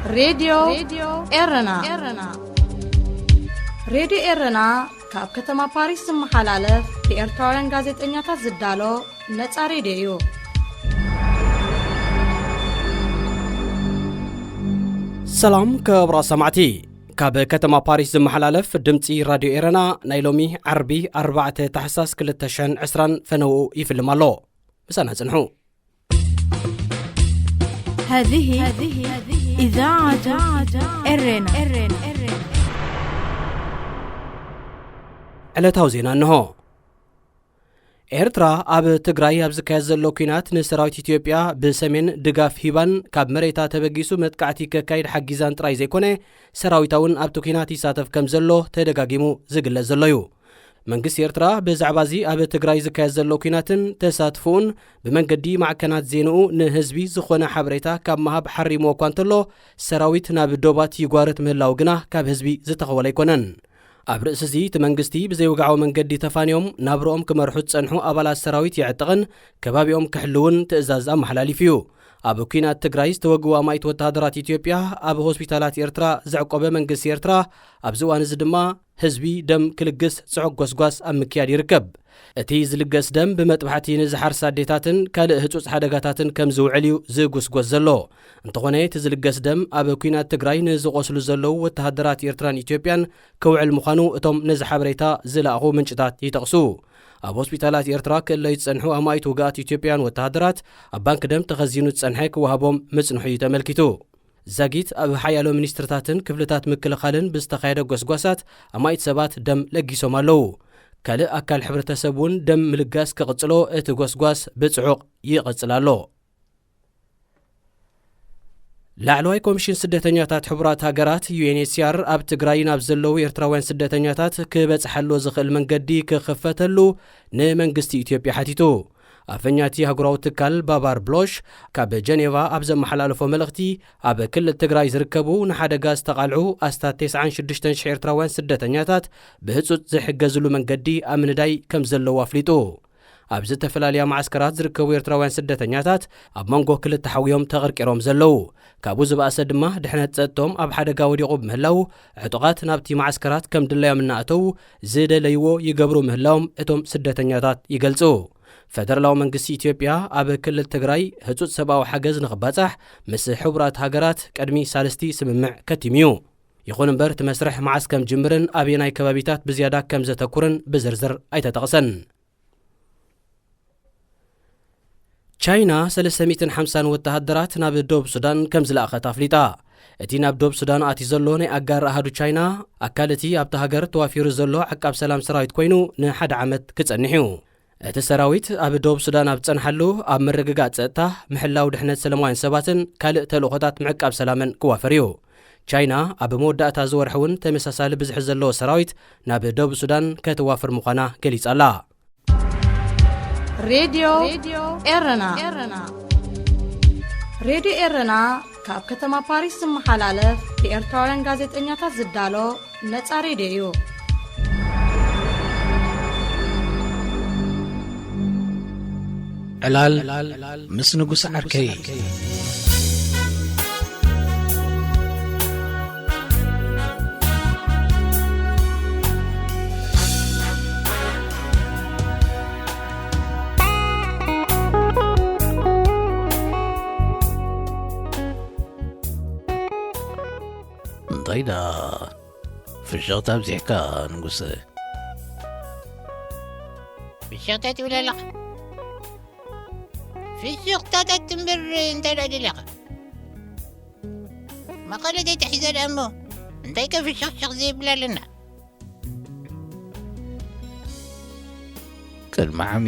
ሬድዮ ኤረና። ሬድዮ ኤረና ካብ ከተማ ፓሪስ ዝመሓላለፍ ብኤርትራውያን ጋዜጠኛታት ዝዳሎ ነጻ ሬድዮ እዩ። ሰላም ክቡራት ሰማዕቲ፣ ካብ ከተማ ፓሪስ ዝመሓላለፍ ድምጺ ራድዮ ኤረና ናይ ሎሚ ዓርቢ ኣርባዕተ ታሕሳስ ክልተ ሽሕን ዕስራን ፈነውኡ ይፍልም ኣሎ። ምሳና ጽንሑ። هذه إذاعة إرنا. ዕለታዊ ዜና እንሆ። ኤርትራ ኣብ ትግራይ ኣብ ዝካየድ ዘሎ ኲናት ንሰራዊት ኢትዮጵያ ብሰሜን ድጋፍ ሂባን ካብ መሬታ ተበጊሱ መጥቃዕቲ ከካይድ ሓጊዛን ጥራይ ዘይኮነ፣ ሰራዊታ እውን ኣብቲ ኲናት ይሳተፍ ከም ዘሎ ተደጋጊሙ ዝግለጽ ዘሎ እዩ። መንግስቲ ኤርትራ ብዛዕባ እዚ ኣብ ትግራይ ዝካየድ ዘሎ ኲናትን ተሳትፎኡን ብመንገዲ ማዕከናት ዜንኡ ንህዝቢ ዝኾነ ሓበሬታ ካብ ምሃብ ሓሪምዎ እኳ እንተሎ፣ ሰራዊት ናብ ዶባት ይጓርት ምህላው ግና ካብ ህዝቢ ዝተኸወለ ኣይኮነን። ኣብ ርእሲ እዚ፣ እቲ መንግስቲ ብዘይውግዓዊ መንገዲ ተፋንዮም ናብርኦም ክመርሑ ዝጸንሑ ኣባላት ሰራዊት የዕጥቕን ከባቢኦም ክሕልውን ትእዛዝ ኣመሓላሊፉ እዩ። ኣብ ኲናት ትግራይ ዝተወግኡ ኣማኢት ወተሃደራት ኢትዮጵያ ኣብ ሆስፒታላት ኤርትራ ዘዕቆበ መንግስቲ ኤርትራ፣ ኣብዚ እዋን እዚ ድማ ህዝቢ ደም ክልግስ ጽዑቕ ጎስጓስ ኣብ ምክያድ ይርከብ። እቲ ዝልገስ ደም ብመጥባሕቲ ንዝሓርሳ ኣዴታትን ካልእ ህጹጽ ሓደጋታትን ከም ዝውዕል እዩ ዝጉስጎስ ዘሎ። እንተኾነ፣ እቲ ዝልገስ ደም ኣብ ኲናት ትግራይ ንዝቖስሉ ዘለዉ ወተሃደራት ኤርትራን ኢትዮጵያን ክውዕል ምዃኑ እቶም ነዚ ሓበሬታ ዝለኣኹ ምንጭታት ይጠቕሱ። ኣብ ሆስፒታላት ኤርትራ ክእለዩ ዝጸንሑ ኣማኢት ውግኣት ኢትዮጵያውያን ወተሃደራት ኣብ ባንክ ደም ተኸዚኑ ዝጸንሐ ክወሃቦም ምጽንሑ እዩ ተመልኪቱ። ዛጊት ኣብ ሓያሎ ሚኒስትርታትን ክፍልታት ምክልኻልን ብዝተኻየደ ጎስጓሳት ኣማኢት ሰባት ደም ለጊሶም ኣለዉ። ካልእ ኣካል ሕብረተሰብ እውን ደም ምልጋስ ክቕጽሎ እቲ ጎስጓስ ብጽዑቕ ይቕጽል ኣሎ። ላዕለዋይ ኮሚሽን ስደተኛታት ሕቡራት ሃገራት፣ ዩ ኤን ኤች ሲ ኣር፣ ኣብ ትግራይ ናብ ዘለዉ ኤርትራውያን ስደተኛታት ክበጽሓሉ ዝኽእል መንገዲ ክኽፈተሉ ንመንግስቲ ኢትዮጵያ ሓቲቱ። ኣፈኛ እቲ ኣህጉራዊ ትካል ባባር ብሎሽ ካብ ጀኔቫ ኣብ ዘመሓላለፎ መልእኽቲ፣ ኣብ ክልል ትግራይ ዝርከቡ ንሓደጋ ዝተቓልዑ ኣስታት ተስዓን ሽዱሽተን ሽሕ ኤርትራውያን ስደተኛታት ብህጹጽ ዝሕገዝሉ መንገዲ ኣብ ምንዳይ ከም ዘለዉ ኣፍሊጡ። ኣብ ዝተፈላለያ መዓስከራት ዝርከቡ ኤርትራውያን ስደተኛታት ኣብ መንጎ ክልተ ሓውዮም ተቐርቂሮም ዘለዉ። ካብኡ ዝበኣሰ ድማ ድሕነት ጸጥቶም ኣብ ሓደጋ ወዲቑ ብምህላዉ፣ ዕጡቓት ናብቲ መዓስከራት ከም ድላዮም እናኣተዉ ዝደለይዎ ይገብሩ ምህላዎም እቶም ስደተኛታት ይገልጹ። ፈደራላዊ መንግስቲ ኢትዮጵያ ኣብ ክልል ትግራይ ህጹጽ ሰብኣዊ ሓገዝ ንኽባጻሕ ምስ ሕቡራት ሃገራት ቅድሚ ሳልስቲ ስምምዕ ከቲሙ እዩ። ይኹን እምበር፣ እቲ መስርሕ መዓስ ከም ጅምርን ኣበየናይ ከባቢታት ብዝያዳ ከም ዘተኩርን ብዝርዝር ኣይተጠቕሰን። ቻይና ሰለስተ ሚእትን ሓምሳን ወተሃደራት ናብ ደቡብ ሱዳን ከም ዝለኣኸት ኣፍሊጣ። እቲ ናብ ደቡብ ሱዳን ኣትዩ ዘሎ ናይ ኣጋር ኣሃዱ ቻይና፣ ኣካል እቲ ኣብታ ሃገር ተዋፊሩ ዘሎ ዓቃብ ሰላም ሰራዊት ኮይኑ፣ ንሓደ ዓመት ክጸንሕ እዩ። እቲ ሰራዊት ኣብ ደቡብ ሱዳን ኣብ ዝጸንሓሉ፣ ኣብ ምርግጋእ ጸጥታ፣ ምሕላው ድሕነት ሰላማውያን ሰባትን ካልእ ተልእኾታት ምዕቃብ ሰላምን ክዋፈር እዩ። ቻይና ኣብ መወዳእታ እዚ ወርሒ እውን ተመሳሳሊ ብዝሒ ዘለዎ ሰራዊት ናብ ደቡብ ሱዳን ከተዋፍር ምዃና ገሊጻ ኣላ። ሬድዮ ኤረና። ሬድዮ ኤረና ካብ ከተማ ፓሪስ ዝመሓላለፍ ብኤርትራውያን ጋዜጠኛታት ዝዳሎ ነጻ ሬድዮ እዩ። ዕላል ምስ ንጉስ ዓርከይ። እንታይ ደኣ ፍሽኽታ ኣብዚሕካ ንጉሰ? ፍሽኽታ ትብል ኣለኻ? ፍሽኽታታት እምበር እንታይ ደኣ ደሊኻ? መቐለ ተታሒዛ ደኣ እሞ እንታይ ከ ፍሽኽሽኽ ዘይብላ ኣለና? ቅድሚ ዓሚ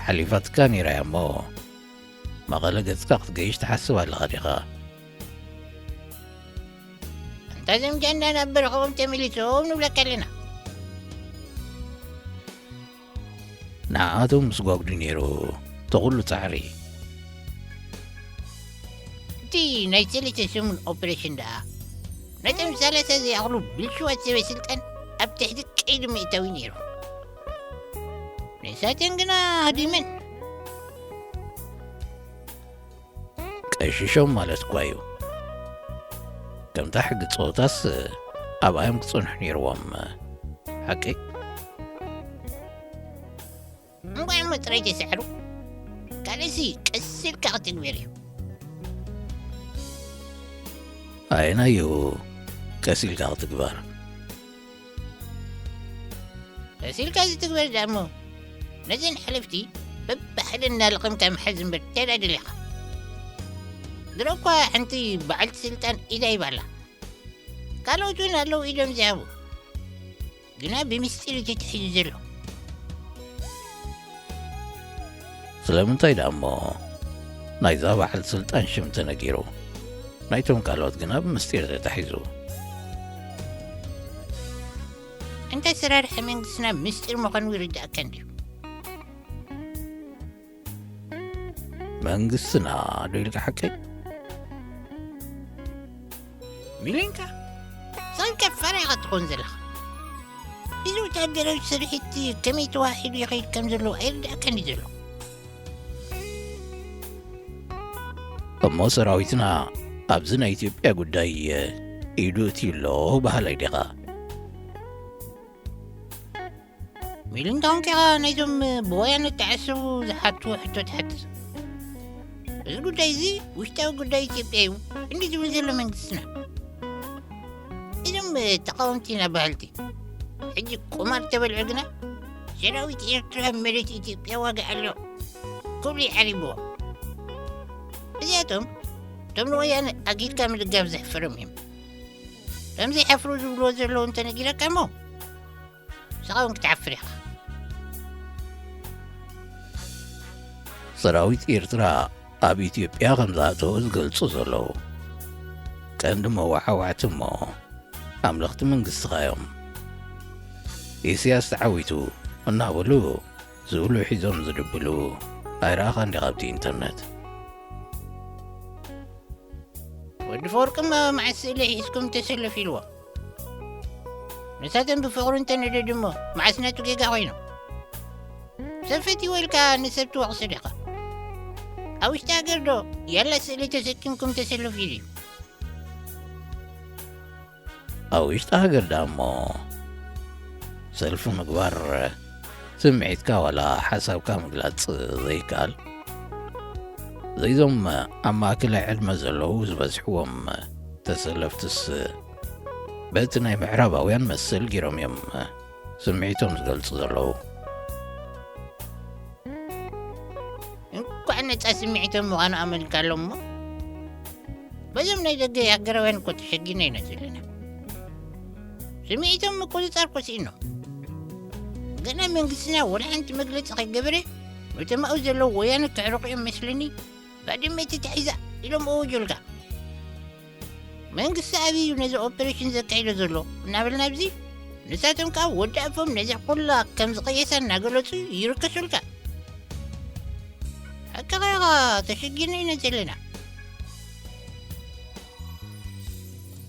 ሓሊፋትካ ነይራ እያ እሞ፣ መቐለ ገጽካ ክትገይሽ ትሓስብ ኣለኻ ዲኻ? እንታይ ዘምጃና ናብ በረኻኦም ተመሊሶም ንብለካ ኣለና። ንዓኣቶም ምስ ጓጉዱ ነይሩ እቲ ኩሉ ጻዕሪ። እቲ ናይ ሰለስተ ሰሙን ኦፕሬሽን ደኣ፣ ነቶም ሰለስተ ዘይኣኽሉ ብልሽዋት ሰበ ስልጣን ኣብ ትሕቲ ቀይዲ ምእታዊ ነይሩ። ንሳተን ግና ሃዲመን። ቀሺሾም ማለት እኳ እዩ። ከምታ ሕጊ ጸወታስ ኣብኣ እዮም ክጸንሑ ነይርዎም። ሓቂ? እንቋዕ እሞ ጥራይ ተሳዕሩ። ካልእሲ ቀስ ኢልካ ክትግበር እዩ። ኣየናዩ ቀስ ኢልካ ክትግበር? ቀስ ኢልካ ዝትግበር ደኣ እሞ፣ ነዘን ሓለፍቲ በብሓደ እናለቐምካ ምሓዝ እምበር፣ እንታይ ደኣ ደሊኻ? ድሮ እኳ ሓንቲ በዓልቲ ስልጣን ኢዳ ሂባ ኣላ። ካልኦት እውን ኣለዉ ኢዶም ዝሃቡ። ግና ብምስጢር እዩ ተታሒዙ ዘሎ። ስለምንታይ ደኣ እሞ ናይዛ በዓልቲ ስልጣን ሽም ተነጊሩ፣ ናይቶም ካልኦት ግና ብምስጢር ተታሒዙ? እንተ ኣሰራርሓ መንግስትና ምስጢር ምዃኑ ይርድኣካ እንድዩ። መንግስትና ዶ ኢልካ ሓቀይ? ሚሊንካ፣ ሳንካ ፋራ ኢኻ ትኾን ዘለኻ። እዚ ወታደራዊ ስርሒት ከመይ ተዋሒዱ ይኸይድ ከም ዘሎ ኣይርድኣካን እዩ ዘሎ። እሞ ሰራዊትና ኣብዚ ናይ ኢትዮጵያ ጉዳይ ኢዱ እትዩ ኣሎ በሃላይ ዲኻ? ሚሊንካ ኮንካ ኢኻ ናይዞም ብወያነ እተዓሰቡ ዝሓትዎ ሕቶ ትሓትት። እዚ ጉዳይ እዚ ውሽጣዊ ጉዳይ ኢትዮጵያ እዩ እንዲ ዝብል ዘሎ መንግስትና። እዞም ተቃወምቲ ኢና በሃልቲ ሕጂ ቁማር ተበልዑ ግና ሰራዊት ኤርትራ ኣብ መሬት ኢትዮጵያ ዋጋ ኣሎ ክብሉ ይዓሪብዎ። እዚኣቶም እቶም ንወያነ ኣጊድካ ምድጋፍ ዘሕፍሮም እዮም። ከምዚ ሓፍሩ ዝብልዎ ዘለዉ እንተነጊረካ እሞ ንስኻ እውን ክትሓፍር ኢኻ። ሰራዊት ኤርትራ ኣብ ኢትዮጵያ ከም ዝኣተወ ዝገልጹ ዘለዉ ቀንዲ መዋዓዋዕቲ እሞ ኣምለኽቲ መንግስትኻ እዮም። ኢሳያስ ተዓዊቱ እናበሉ ዝብሉ ሒዞም ዝድብሉ ኣይረኣኻን ዲኻ ኣብቲ ኢንተርነት? ወዲ ፈወርቅማ መዓስ ስእሊ ሒዝኩም ተሰለፍ ኢልዎ። ንሳቶም ብፍቕሩ እንተነደዱ እሞ መዓስ ናቱ ጌጋ ኮይኑ? ሰብ ፈትይዎ ኢልካ ንሰብ ትወቕሶ ዲኻ? ኣብ ውሽጢ ሃገር ዶ ያላ ስእሊ ተሰኪምኩም ተሰለፍ ኢሉ እዩ? ኣብ ውሽጢ ሃገር ደኣ እሞ ሰልፊ ምግባር ስምዒትካ ዋላ ሓሳብካ ምግላጽ ዘይከኣል፣ ዘይዞም ኣብ ማእከላይ ዕድመ ዘለዉ ዝበዝሕዎም ተሰለፍትስ በቲ ናይ ምዕራባውያን መሰል ገይሮም እዮም ስምዒቶም ዝገልጹ ዘለዉ። እንኳዕ ነጻ ስምዒቶም ምዃኑ ኣመልካ ኣሎ እሞ፣ በዞም ናይ ደገ ሃገራውያን እኮ ተሸጊና ኢና ዘለና። ስምዒቶም ምቁጽጻር እኮ ስኢኖ። ገና መንግስትና ወላ ሓንቲ መግለጺ ከይገበረ፣ ነቶም ኣብኡ ዘለዉ ወያነ ከዕርቑዮም መስለኒ፣ ባድመ ተታሒዛ ኢሎም ኣወጁልካ። መንግስቲ ኣብይ እዩ ነዚ ኦፐሬሽን ዘካይዶ ዘሎ እናበልና ኣብዚ፣ ንሳቶም ከኣ ወዲ ኣፎም ነዚ ኩላ ከም ዝቐየሳ እናገለጹ ይርከሱልካ። ሓቅኻ ኢኻ፣ ተሸጊርና ኢና ዘለና።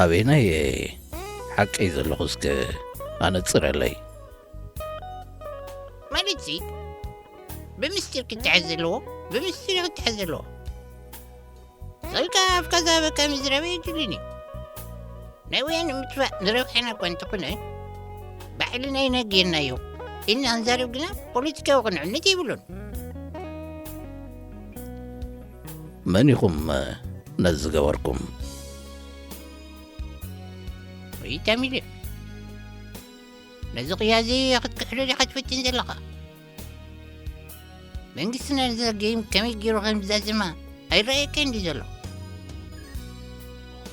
ኣበየናይ ሓቂ ዘለኹ እስከ ኣነጽረለይ። ማለትሲ፣ ብምስጢር ክተሓዝ ዘለዎ፣ ብምስጢር ክተሓዝ ዘለዎ። ስልካ ኣፍካ ዝሃበካ ምዝራብ የድልን እዩ። ናይ ወያነ ምጥፋእ ንረብሓና እኳ እንተኾነ፣ ባዕልና ኢና ጌርናዮ ኢልና ክንዛረብ ግና ፖለቲካዊ ቅንዕነት የብሉን። መን ኢኹም ነዚ ዝገበርኩም? ሪታ ሚልዮን፣ ነዚ ቅያ እዚ ክትክሕዶ ዲኻ ትፈትን ዘለኻ? መንግስትና ነዚ ጌም ከመይ ገይሩ ከም ዝዛዘማ ኣይረኣየካን ድዩ ዘሎ?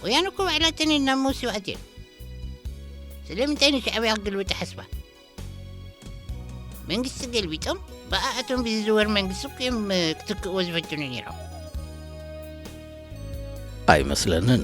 ወያነ እኮ ባዕላተን እየን ናብ መውስኡ ኣትየን። ስለምንታይ ንሻዕብያ ክግልብጣ ሓስባ? መንግስቲ ገልቢጦም ብኣኣቶም ብዝዝወር መንግስቲ እኮ እዮም ክትክእዎ ዝፈትኑ ነይሮም። ኣይመስለንን።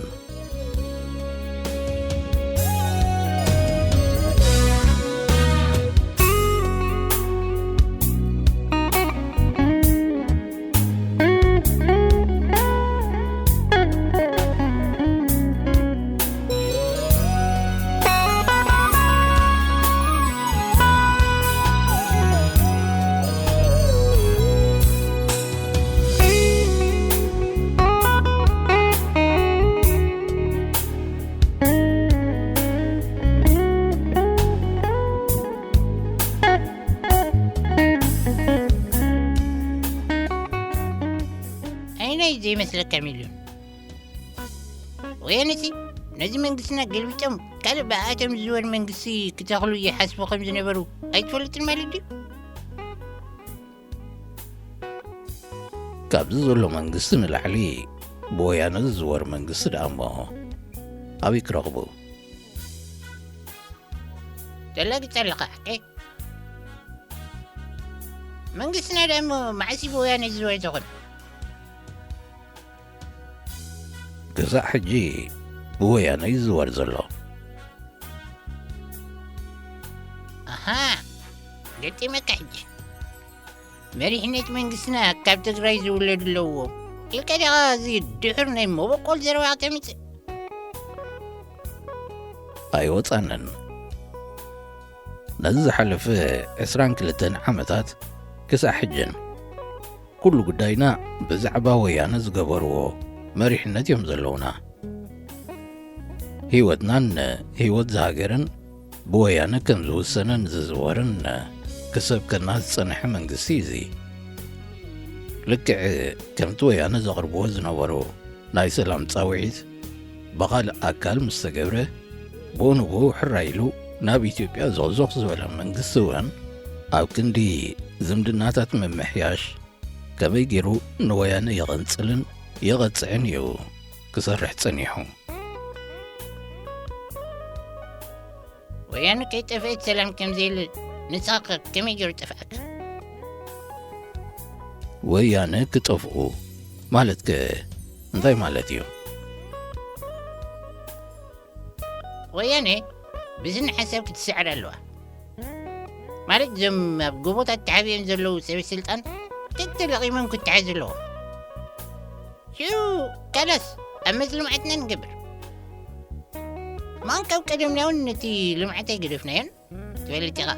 ለካ ሚልዮን። ወያነሲ ነዚ መንግስትና ገልቢጦም ካልእ ብኣቶም ዝዝወር መንግስቲ ክተኽሉ ይሓስቡ ከም ዝነበሩ ኣይትፈልጥን ማለት ድዩ? ካብዚ ዘሎ መንግስቲ ንላዕሊ ብወያነ ዝዝወር መንግስቲ ደኣ እሞ ኣበይ ክረኽቡ? ተላግጸ ኣለኻ ሓቀይ። መንግስትና ደኣ እሞ መዓስ እዩ ብወያነ ዝዝወር ዝኾነ? ክሳዕ ሕጂ ብወያነ ይዝወር ዘሎ። ኣሃ፣ ገጢመካ ሕጂ። መሪሕነት መንግስትና ካብ ትግራይ ዝውለዱ ኣለዎም ኢልካ ዲኻ እዚ ድሑር ናይ መበቆል ዘረባ ክተምፅእ? ኣይወፃንን። ነዚ ዝሓለፈ ዕስራን ክልተን ዓመታት ክሳዕ ሕጅን ኩሉ ጉዳይና ብዛዕባ ወያነ ዝገበርዎ መሪሕነት እዮም ዘለውና። ህይወትናን ህይወት ዝሃገርን ብወያነ ከም ዝውሰንን ዝዝወርን ክሰብከና ዝጸንሐ መንግስቲ እዚ። ልክዕ ከምቲ ወያነ ዘቕርብዎ ዝነበሩ ናይ ሰላም ጻውዒት ብኻልእ ኣካል ምስ ተገብረ፣ ብኡንብኡ ሕራይ ኢሉ ናብ ኢትዮጵያ ዞኽዞኽ ዝበለ መንግስቲ እውን ኣብ ክንዲ ዝምድናታት ምምሕያሽ ከመይ ገይሩ ንወያነ የቐንጽልን የቐጽዕን እዩ ክሰርሕ ጸኒሑ። ወያነ ከይጠፍአት ሰላም ከም ዘየለ ንስኻ ከ ከመይ ገይሩ ጠፍኣካ? ወያነ ክጠፍኡ ማለት ከ እንታይ ማለት እዩ? ወያነ ብዝን ሓሳብ ክትስዕር ኣለዋ። ማለት እዞም ኣብ ጎቦታት ተዓብዮም ዘለዉ ሰበ ስልጣን ተተለቒሞም ክተሓዙ ኣለዎም። ሽዑ ካላስ ኣብ መዚ ልምዓትና ንገብር። ማን ካብ ቀደምና እውን ነቲ ልምዓት ኣይገደፍናዮን። ትፈልጥ ኢኻ፣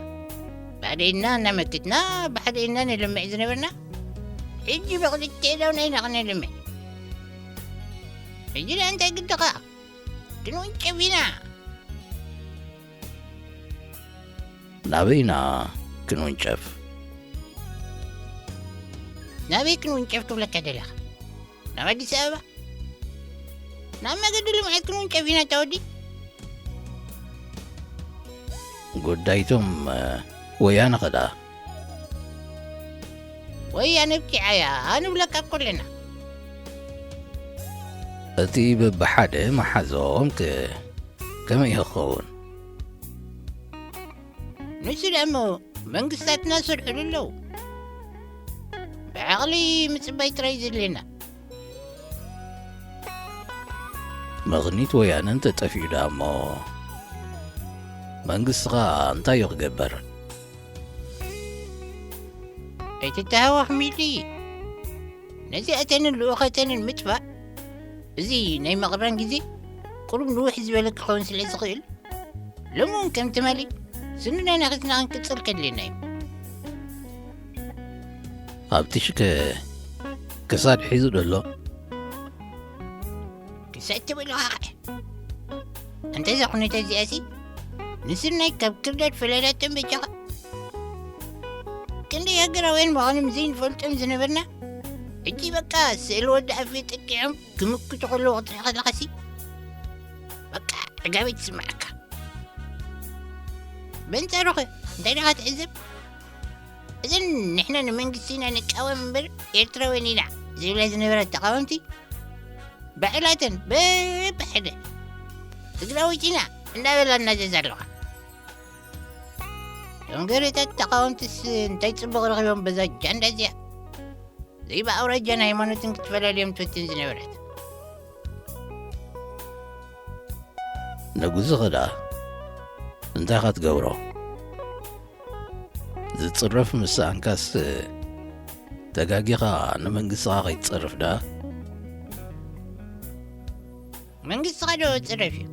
ብሓደ ኢድና እናመክትና ብሓደ ኢድና ንልምዕ ዝነበርና፣ ሕጂ ብክልተ ኢዳውና ኢና ክነልምዕ። ሕጂ ደኣ እንታይ ግድኻ? ክንውንጨፍ ኢና። ናበይና ክንውንጨፍ? ናበይ ክንውንጨፍ ክብለካ ደሊኻ? ናብ ኣዲስ ኣበባ? ናብ መገዲ ልምዓት ክንውንጨፍ ኢና ተወዲ። ጉዳይቶም ወያነ ኸዳ? ወያነ ብቲዓያ ንብለካ እኮ ኣለና። እቲ በብሓደ መሓዞም ከ ከመይ ይኸውን? ንሱ ደሞ መንግስታትና ሰርሕሉ ኣለዉ። ብዓቕሊ ምጽባይ ጥራይ ዘድልየና። ምኽኒት ወያነ እንተጠፊኡ ደኣ እሞ መንግስትኻ እንታይ እዩ ክገብር? ኣይትተሃዋኽ ሚሊ። ነዚኣተንን ልኡኻተንን ምጥፋእ፣ እዚ ናይ መቕራን ግዜ ቁሩብ ንውሕ ዝበለ ክኸውን ስለ ዝኽእል፣ ሎሚ እውን ከም ትማሊ ስንና ነኺስና ክንቅጽል ከድልየና እዩ። ሃብትሽከ ክሳድ ሒዙ ደሎ? ክሳድ ትብል ኢኻ ኸዓ። እንተ እዛ ኩነታት እዚኣሲ ንስናይ ካብ ክርዳድ ፈላላቶም በጃኻ። ክንደይ ሃገራውያን ምዃኖም ዘይንፈልጦም ዝነበርና፣ ሕጂ በቃ ስእሊ ወዲ ኣፌ ጠቂዖም ክምክቱ ከለዉ ክትርኢ ከለኻሲ በቃ ዕጋበይ ትስምዓካ። በንጻሩኸ እንታይ ዲኻ ትዕዘብ? እዘን ንሕና ንመንግስቲ ኢና ንቃወም እምበር ኤርትራውያን ኢና ዝብላ ዝነበራ ተቓወምቲ ባዕላተን በብሓደ ትግራዊት ኢና እንዳበላ እናዘዛ ኣለዋ። እዞም ገሬታት ተቓወምትስ እንታይ ጽቡቕ ረኺቦም በዛ ጃንዳ እዚኣ? ዘይብኣውራጃን ሃይማኖትን ክትፈላልዮም ትፍትን ዝነበረት። ንጉዚ ኸዳ እንታይ ኻ ትገብሮ? ዝጽረፍ ምስ ሰኣንካስ ተጋጊኻ ንመንግስትኻ ከይትጸርፍ ደኣ? መንግስትኻ ዶ ጽረፍ እዩ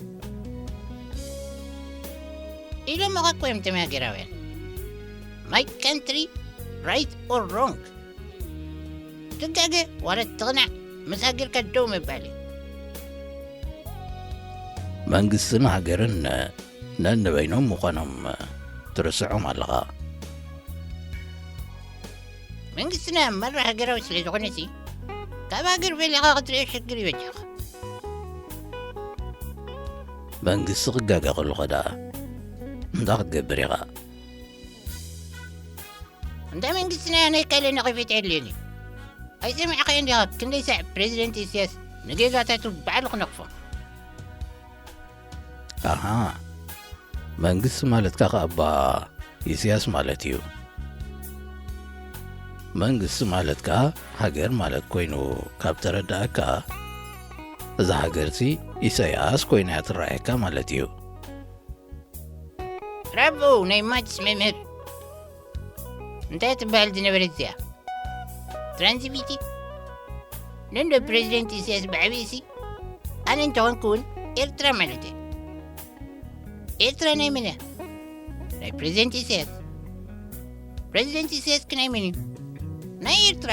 ኢሎምኻ እኮ እዮም ተማገራውያን። My country, right or wrong? ትጋገ ዋላ ትቕናዕ፣ ምስ ሃገርካ ደው ምባል እዩ። መንግስትን ሃገርን ነንበይኖም ምዃኖም ትርስዖም ኣለኻ። መንግስትና መራ ሃገራዊ ስለ ዝኾነሲ፣ ኣብ ሃገር ፈሊኻ ክትሪኦ ሽግር ይበጃኻ። መንግስቲ ክጋገ ከሎ ኸዳ እንታይ ክትገብር ኢኻ? እንታይ መንግስቲ ናይ ናይ ካልእ ነቒፌት የድልየኒ? ኣይሰሚዕካዮ እንዲኻ ክንደይ ሳዕ ፕሬዚደንት ኢሳያስ ንጌጋታቱ ባዕሉ ክነቕፎ? ኣሃ፣ መንግስቲ ማለትካ ከኣባ ኢሳያስ ማለት እዩ። መንግስቲ ማለት ከኣ ሃገር ማለት ኮይኑ ካብ ተረዳእካ፣ እዛ ሃገርሲ ኢሳያስ ኮይና እያ ትረኣየካ ማለት እዩ። ብራቮ ናይ ማትስ መምህር። እንታይ ትበሃል ዝነበረት እዚኣ? ትራንስቪቲ? ነንዶ ፕሬዚደንት ኢሳያስ ብዓብይሲ ኣነ እንተኾንኩ እውን ኤርትራ ማለት እየ። ኤርትራ ናይ መን እያ? ናይ ፕሬዚደንት ኢሳያስ። ፕሬዚደንት ኢሳያስ ክ ናይ መን እዩ? ናይ ኤርትራ።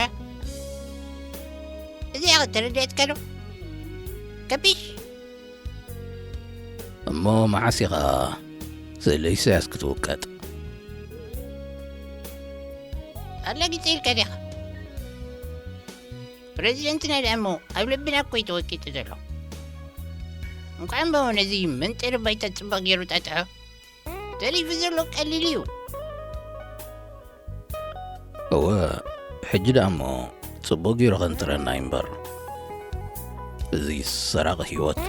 እዚኣ ተረዳእትካ ዶ? ከቢሽ? እሞ መዓስ ኢኻ ስእሊ ኢሳያስ ክትውቀጥ? ኣላጊጸ ኢልካ ዲኻ? ፕሬዚደንትና ደኣ እሞ ኣብ ልብና እኮ እዩ ተወቂጡ ዘሎ። እንኳዕ እሞ ነዚ መንጠሪ ባይታ ጽቡቕ ገይሩ ጣጥሖ። ተሪፉ ዘሎ ቀሊል እዩ። እወ፣ ሕጂ ደኣ እሞ ጽቡቕ ገይሩ ከንጥረና እዩ እምበር። እዚ ሰራቒ ህይወት